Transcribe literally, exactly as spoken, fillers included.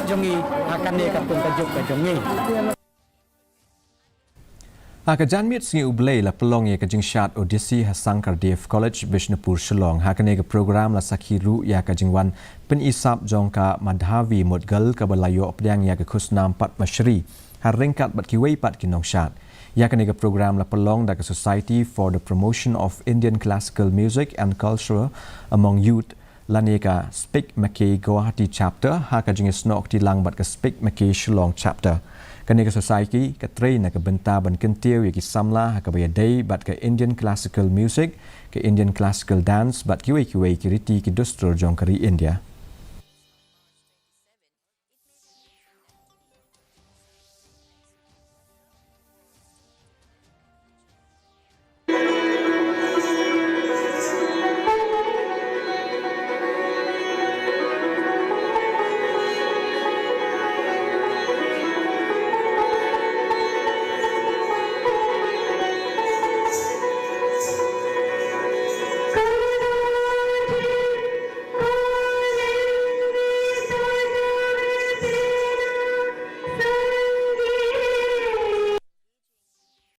jong ngi ha kane ka pung ka juk ka jong ngi. Ha ka janmiet sngi U Blei la pynlong ïa ka jingshad Odissi ha Sankardev College, Bishnupur, Shillong. Ha kane ka program la sakhi ruh ïa ka jingwan pynisap jong ka Madhavi Mudgal kaba la ïoh pdiang ïa ka khusnam Padma Shri ha ryngkat bad kiwei pat ki nongshad. Ïa kane ka program la pynlong da ka Society for the Promotion of Indian Classical Music and Culture Among Youth lane ka Spik Mackay Guwahati Chapter ha ka jingïasnoh kti lang bad ka Spik Mackay Shillong Chapter. Kane ka society ka trei na ka bynta ban kyntiew ïa ki samla ha kaba ïadei bad ka Indian classical music, ka Indian classical dance bad kiwei kiwei ki riti ki dustur jong ka ri India.